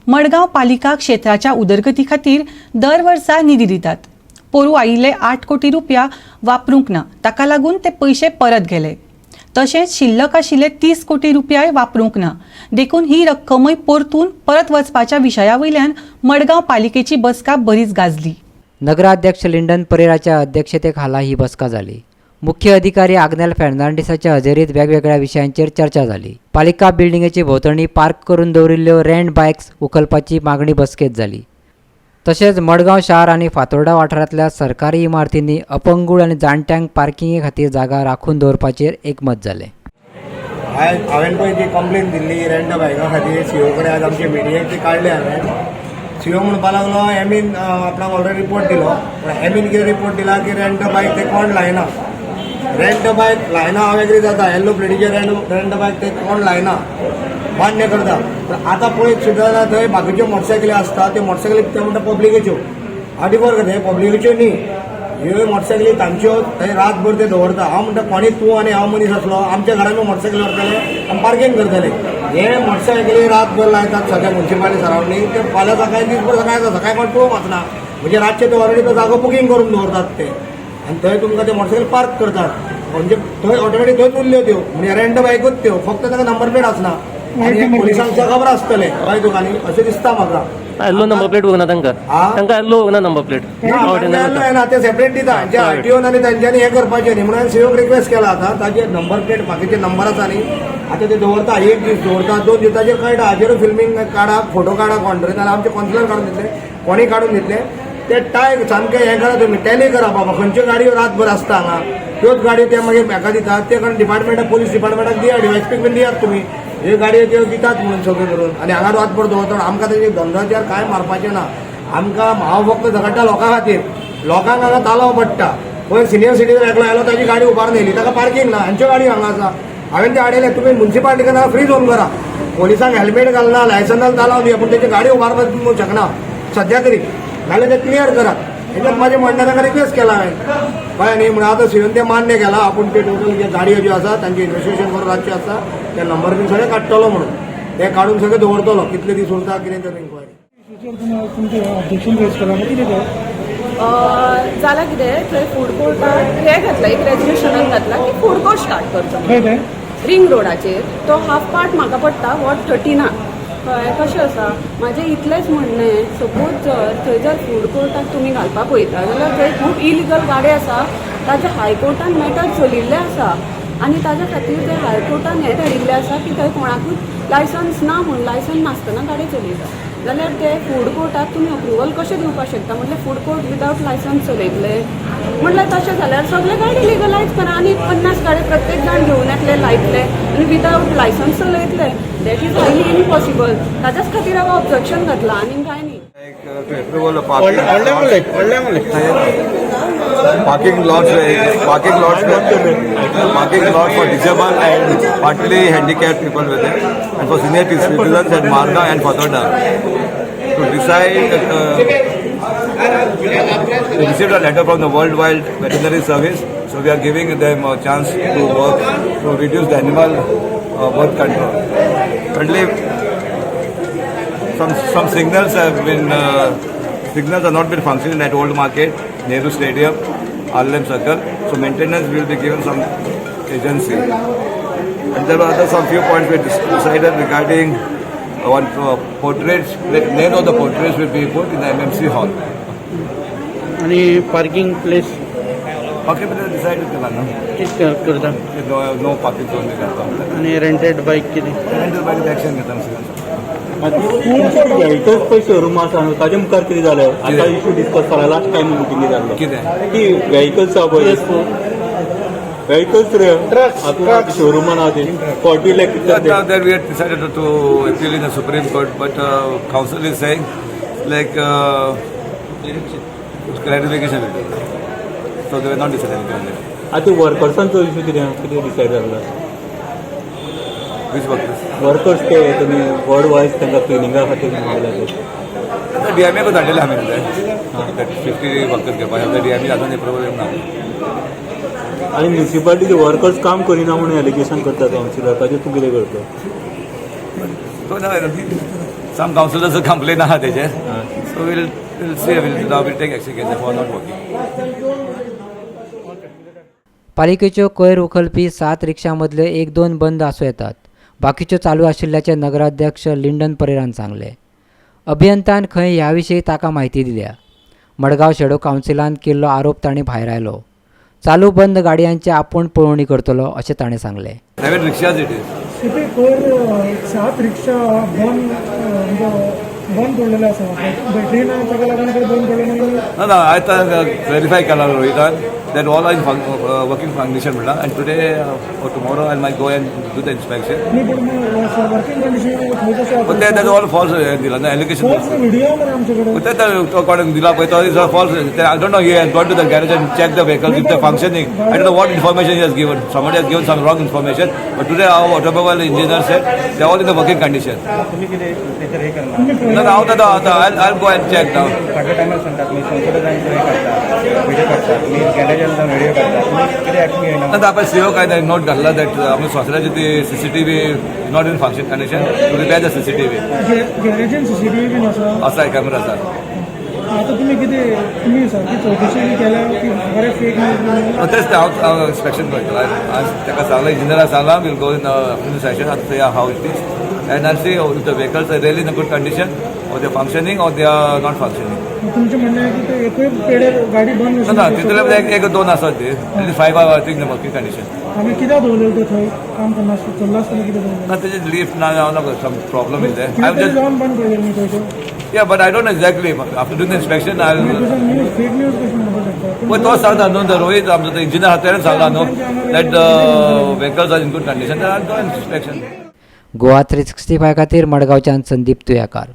मडगांव पालिका क्षेत्राच्या उदरगती खातीर दर वर्सा निधी दितात. पोरूं आयिल्ले 8 कोटी रुपया वापरूंक ना, ताका लागून ते पयशे परत गेले. तशेंच शिल्लक आशिल्ले 30 कोटी रुपयाय वापरूंक ना, देखून ही रक्कमय परतून परत वचपाच्या विशया वयल्यान मडगांव पालिकेची बसका बरीच गाजली. नगराध्यक्ष लिंडन परेराच्या अध्यक्षतेखाला ही बसका जाली. मुख्य अधिकारी आग्नेल फेर्नांडीसाच्या हजेरीत वेगवेगळ्या विशयांचेर चर्चा जाली. पालिका बिल्डिंगेची भोंवतणी पार्क करून दवरिल्ल्यो रेंट बायक्स उखलपाची मागणी बसकेत जाली. तशेंच मडगांव शार आनी फातोर्डा वाठारांतल्या सरकारी इमारतींनी अपंगूळ आनी जाणट्यांक पार्किंगे खातीर जागा राखून दवरपाचेर एकमत जालें. आयज हांवें पळय ती कंप्लेन दिल्ली रेंट बायका खातीर सीओ कडेन, आज आमचे मिडियेक ती काडली हांवें. सीओ म्हणपा लागलो, एमीन आपणाक ऑलरेडी रिपोर्ट दिलो, पूण एमीन कितें रिपोर्ट दिला की रेंट बायक ते कोण लायना. रेंट बायक लायना हांव एग्री जाता. येल्लो प्लेटीचे रेंट बायक ते कोण लायना, मान्य करता. पूण आतां पळयत सुद्दां जाल्यार थंय बाकीच्यो मोटरसायकली आसता. त्यो मोटरसायकली ते म्हणटा पब्लिकेच्यो. हांव डिफर करता, पब्लिकेच्यो न्ही ह्यो मोटरसायकली, तांच्यो. थंय रातभर ते दवरता. हांव म्हणटा, कोणी तूं आनी हांव मनीस आसलो, आमच्या घरान मोटरसायकली व्हरतले आनी पार्किंग करतले. हे मोटरसायकली रातभर लायतात सगळ्या मुन्सिपालिटी सरावंडींग. ते फाल्यां सकाळी दीसभर सकाळी आसा, सकाळी कोण पळोवंक वचना. म्हणजे रातचे ते ऑलरेडी तो जागो बुकींग करून दवरतात ते आनी थंय तुमकां ते मोटरसायकल पार्क करतात. म्हणजे थंय ऑटोमॅटीक थंयच उरल्यो त्यो, म्हणजे रेंट बायकूच त्यो, फक्त ताका नंबर प्लेट आसना. आनी पोलिसांक खबर आसतलें कळ्ळें तुका न्ही, अशें दिसता म्हाका. येल्लो नंबर प्लेट बघना तांकां. हा? तांकां येल्लो बघना नंबर प्लेट. ना, ना, ते सेपरेट दिता. हांचे आरटीओन आनी तांच्यांनी हें करपाचें न्ही म्हणून सीओक रिक्वेस्ट केला. आतां ताजे नंबर प्लेट बाकीचे नंबर आसा न्ही, आतां ते दवरता, एक दीस दवरता, 2 दीस, ताजेर कळटा. हाजेर फिल्मींग काडा, फोटो काडा कोण तरी, नाल्यार आमचे कॉन्सलर काडून दितले, कोणी काडून दितले. ते टाय सामकें हें करा, तुमी टॅली करा बाबा, खंयच्यो गाडयो रातभर आसता हांगा, त्योच गाडयो ते मागीर म्हाका दितात. ते कारण डिपार्टमेंटाक, पोलीस डिपार्टमेंटाक दिया, डीवायएसपीक बीन दियात तुमी. ह्यो गाडयो त्यो दितात म्हणून सगळें करून आनी हांगा रातभर दवरतात. आमकां तेजे धंद्याचेर कांय मारपाचें ना आमकां. हांव फक्त झगडटा लोकां खातीर. लोकांक हांगा तालाव पडटा. पयर सिनियर सिटीजन एकलो आयलो, ताजी गाडी उबारून येयली, ताका पार्किंग ना. हांच्यो गाडयो हांगा आसा. हांवें ते हाडयले, तुमी मुन्सिपालिटीक फ्री झोन करा. पोलिसांक हेल्मेट घालना, लायसन्स तालाव दिया, पूण तेची गाडी उबारपाक शकना सद्या तरी, नाल्यार ते क्लियर करात. हेच्यात म्हाजें म्हणणें, ताका रिक्वेस्ट केला हांवें, कळ्ळें न्ही. म्हणून आतां सीओन तें मान्य केलां, आपूण ते टोटल जे गाडयो ज्यो आसा तांचे इन्वेस्टिगेशन करून रातच्यो आसा ते नंबर बीन सगळे काडटलो म्हणून, ते काडून सगळे दवरतलो, कितले दीस उरता कितें तर इन्क्वायरी. तुमचें ऑब्जेक्शन रेज केलां, कितें तें? जालां कितें, थंय फूड कोर्टाक हें घातलां, एक रेजोल्युशनान घातलां की फूड कोर्ट स्टार्ट करचो. खंय तें? रिंग रोडाचेर. तो हाफ पार्ट म्हाका पडटा वॉर्ड 13. कळ्ळें? कशें आसा, म्हाजें इतलेंच म्हणणें, सपोज जर थंय जर फूड कोर्टाक तुमी घालपाक पळयता जाल्यार थंय खूब इलिगल गाडे आसा. ताजे हायकोर्टान मॅटर चलिल्लें आसा आनी ताज्या खातीर ते हायकोर्टान हें धाडिल्लें आसा की थंय कोणाकूच लायसन्स ना म्हूण. लायसन्स नासतना गाडी चलयता जाल्यार ते फूड कोर्टाक तुमी अप्रुवल कशें दिवपाक शकता? म्हटल्यार फूड कोर्ट विदावट लायसन्स चलयतले? म्हटल्यार तशें जाल्यार सगळे गाडी लिगलायज करा आनी 50 गाडी प्रत्येक जाण घेवन येतले, लायतले आनी विदावट licence चलयतले. That is highly impossible. ताच्याच खातीर हांवें ऑब्जेक्शन घातलां, आनी कांय न्ही. To approval of parking lots for disabled and partly handicapped people were there, and for senior citizens at Margao and Fatorda. To decide, we received a letter from the World Wild Veterinary Service, so we are giving them a chance to work to reduce the animal birth control. Currently, some signals have been signals are not been functioning at Old Market, Nehru Stadium, Arlem Circle. So maintenance will be given some agency. And there were other some few points we decided regarding one portraits, the name of the portraits will be put in the MMC hall. आणि parking place? Parking place decided केला ना. कितें करता? No, no parking zone करता. आणि rented bike कितें? Rental bike action घेता सगळ्यांचं. व्हेकल्स पळय शोरूम आसा न्हू, ताजे मुखार कितें जालें आतां? इशू डिस्कस जाला लास्ट टायम मिटींगे जाल्लो. कितें? की व्हेकल्स आहा पळय, व्हेकल्स रे, आतां शोरुमान आहा ते 40 lakh. Now that we had decided to appeal in the Supreme Court, but counsel is saying like clarification will be. So they were not decided anything on that. आतां वर्कर्सांचो इशू कितें कितें डिसायड जाल्लो? Which workers? Workers ते तुमी ward wise तांकां क्लिनिंगा खातीर मागल्या ते. डीएमए को धाडलेले आमी ते 50 वर्कर्स घेवपाक. डीएमए अजून एप्रुवल येवंक ना. आनी म्युनिसिपालिटीचे वर्कर्स काम करिना म्हणून एलिगेशन करता कावन्सिलर, ताजेर तूं कितें करता? तो ना. सम कावन्सिलर्स कंप्लेन आहा तेजेर, so we'll see, we'll take action for not working. पालिकेच्यो कोयर उखलपी सात रिक्षां मदल्यो एक दोन बंद आसूं येतात, बाकीच्यो चालू आशिल्ल्याचें नगराध्यक्ष लिंडन परेरान सांगलें. अभियंत्यान खंय ह्या विशीं ताका म्हायती दिल्या. मडगांव शेडो कावन्सिलान केल्लो आरोप तांणी भायरायलो. चालू बंद गाडयांची आपूण पळोवणी करतलो अशें ताणें सांगलें. 7 rickshaws it is. तिथे कोयर सात रिक्षा बंद, म्हणजे बंद पडलेले आसा, बॅटरी ना ताका लागून ते बंद पडले मागीर. ना ना, आतां क्लॅरिफाय केला रोहितान that all are in working condition म्हणला, and today or tomorrow I might go and do the inspection. न्ही, पूण वर्किंग कंडिशन खंय कशें? पण ते ऑल फॉल्स दिला ना एलिगेशन. फॉल्स व्हिडिओ मरे आमचे कडेन. ते कोणें दिला पळय तो is false. I don't know, he has gone to the garage and check the vehicles if they functioning. I don't know what information he has given. Somebody has given some wrong information, but today our automobile engineer said they all in the working condition. तुम्ही कितें तेचेर हे करना? ना, हांव आतां आतां I go and check now. फाटल्या टायमार सांगतात तुमी संसद जावन हे काडटा, व्हिडियो काडटा, तुमी गॅरेजान जावन व्हिडियो काडटा, तुमी कितें एक्शन घेयना? आतां आपण सीओ काय नोट घातला that आमी सोसऱ्याची ती CCTV not in function condition, to repair the CCTV. गॅरेजीन CCTV बीन आसा? आसा, कॅमेरा आसा. आतां तुमी कितें, तुमी सारकी चवकशी बी केल्या की बरें फेक न्यूज? तेच तें हांव इन्स्पेक्शन करतलो. हांव ताका सांगलां, इंजिनियराक सांगलां, we'll go in afternoon session आतां how it is and I see the vehicles are really in good condition or they functioning or they are not functioning. तुमचें म्हणणें आहे की ते एकूय पेडेर गाडी बंद ना, तितूंतले एक एक दोन आसात ती, five are I think working condition. आमी कित्याक दवरलें तें थंय काम करना चल्ला आसतना कितें दवरलें? ना, तेजे लिफ्ट ना, some problem is there. कितें तरी जावन बंद पडलें न्ही थंय तें. Yeah, but I don't know exactly. After doing the inspection, I'll. News fake news कशी म्हणपाक शकता? पळय तो सांगता न्हू, तो रोहित आमचो तो इंजिनियर आसा तेणें सांगला न्हू that vehicles are in good condition, go inspection. Goa 365 खातीर मडगांवच्यान संदीप तुयाकार.